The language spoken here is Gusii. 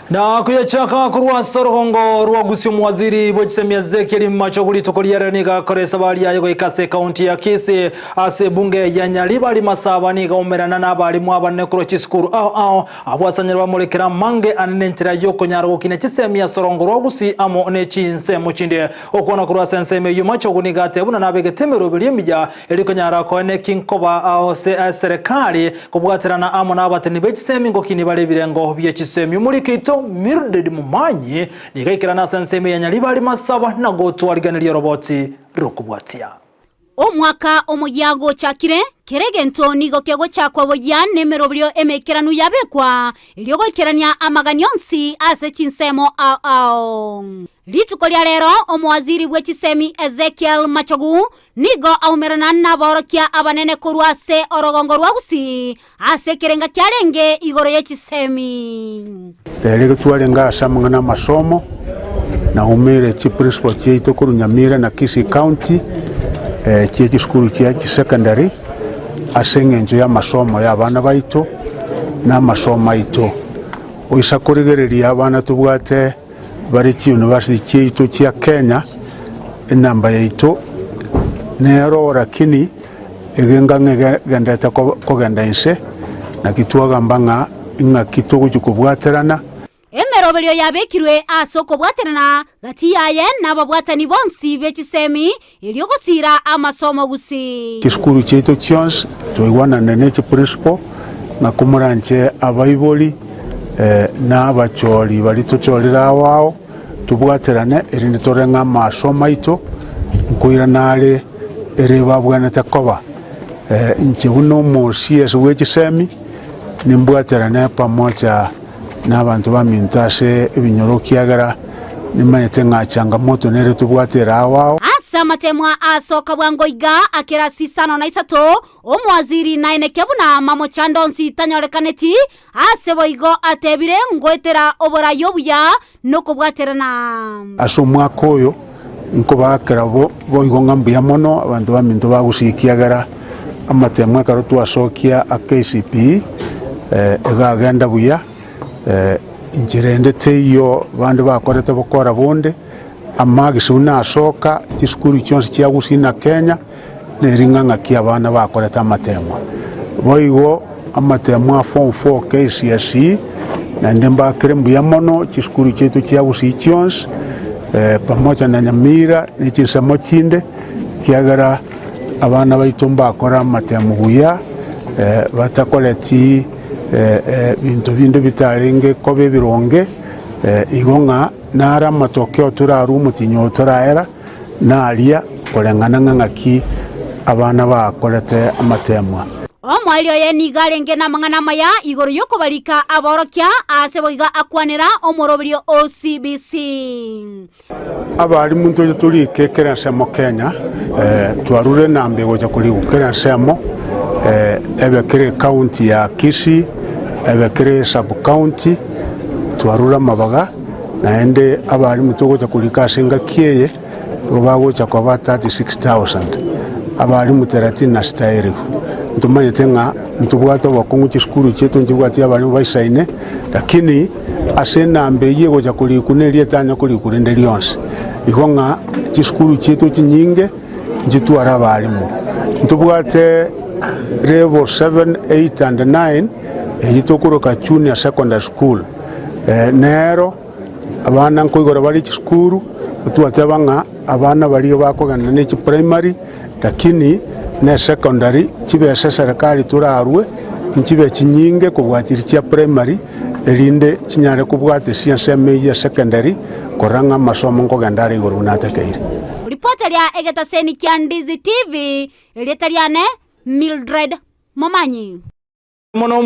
Na koyachaka korwa ase orogongo rwa Gusii omowaziri bwe chisemi Ezekiel Machogu rituko riarero nigo akora esabari yaye goika ase ekaunti ya Kisii ase ebunge ya Nyaribari Masaba nigo aumerana na abarimu abanene korwa chisukuru ao ao abwo ase anyare bamorekera amange ane nenchera yokonyara gokina chisemi ase orogongo rwa Gusii amo ne chinsemo chinde. Gokwana korwa ase ensemo eyio Machogu nigo ateba buna nabegete emeroberio emiya Erio konyara koene ki nkoba ase eserekari kobwaterana amo nabateneni be chisemi ngokini bare ebirengo bie chisemi. Omoriki oito Mildred Momanyi nigo aikerana ase ensemo ya Nyaribari Masaba na gotwariganeria oroboti rokobwatia. Omwaka omoyia gochakire, kera egento nigo kegochakwa boyia nemeroberio emeikeranu yabekwa, erio goikerania amagani onsi ase chinsemo ao ao. Rituko ria rero omowaziri bwe chisemi Ezekiel Machogu Nigo aumerana naborokia abanene korwa ase orogongo rwa Gusii, ase ekerenga kiarenge igoro ye chisemi. Rero igo twarenge ase amang'ana 'amasomo, naumeire chiprincipal chiaito korwa Nyamira na Kisii County, chie chisukuru chia chisecondary, ase eng'encho y'amasomo y'abana baito, na amasomo aito. Oisa korigereria abana tobwate. Bare chiuniversity chiaito chia Kenya, enamba yaito nero lakini egenga ng'a egenderete kogenda inse, naki twagamba ng'a ing'aki togochia kobwaterana. Emeroberio yabekirwe ase okobwaterana gati yaye nababwatani bonsi be chisemi, erio gosiira amasomo gusii. Chisukuru chiaito chionsi twaigwananire ne chiprinciple ng'a komoranche abaibori na abachori baria tochorire ao ao tobwaterane erinde torore ng'a amasomo aito nkoirana are ere babwenerete koba. Inche buna omo CS bwe chisemi nimbwaterane pamoja. Na abanto baminto ase ebinyoro, ekiagera nimanyete ng'a changamoto nere tobwate ere ao ao. Ase amateemwa asoka bwango iga akerasi isano na isato, omowaziri naenekia buna mamochando onsi tanyorekaneti, ase boigo atebire ngoetera oborai obuya nokobwaterana. Ase omwaka oyo nkobaakera boigo ng'a mbuya mono abanto baminto ba Gusii ekiagera amatemo ekero twasokia a KCPE iga agenda buya, inchera ende teiyo bande bakorete bokora bonde, amarks buna asoka chisukuru chionsi chia Gusii na Kenya. Nering'a ng'aki abana bakorete amateemwa. Boigo amateemwa a form 4 KCSE naende mbakere mbuya mono chisukuru chiaito chia Gusii chionsi pamoja na Nyamira ne chinsemo chinde ekiagera abana baito mbakore amatemu buya batakoreti binto binde bitarenge koba ebironge igo ng'a naro amatokeo torarwe omotinyi oyo toraera. Naria koreng'ana ng'a ng'aki abana bakorete amateemwa. Omoerio oye nigo arenge namang'ana amaya igoro y'okobarika aborokia aase boigo akwanera omoroberio o CBC. Abarimu ntoche torike kera ensemo Kenya, twarure enamba egocha korikwa kera ensemo, ebe kera ecounty ya Kisii, ebe kera esub county, twarure amabaga. Naende abarimu togocha korika ase engaki eye, nigo bagocha koba 36,000, abarimu thelathini na sita elfu. Ntomanyete ng'a ntobwate obokong'u chisukuru chiaito nchibwati abarimu baisaine, lakini ase enamba eyio egocha korikwa neria etanya korikwa rinde rionsi. Igo ng'a chisukuru chiaito chinyinge nchitware abarimu. Ntobwate level 7, 8 and 9 eyio tokoroka junior secondary school. Nero abana nkoigora bare chisukuru, twateba ng'a abana baria bakogenda ne chiprimary lakini ne esecondary chibesa eserekari torarwe nchibe chinyinge kobua chiria chia primary erinde chinyare kobwata ase ensemo eyio ya secondary korora ng'a amasomo nkogenda are igoro buna atakeire. Ripota ria egetaseni kia Ndizi TV, erieta riane Mildred Momanyi. Mono.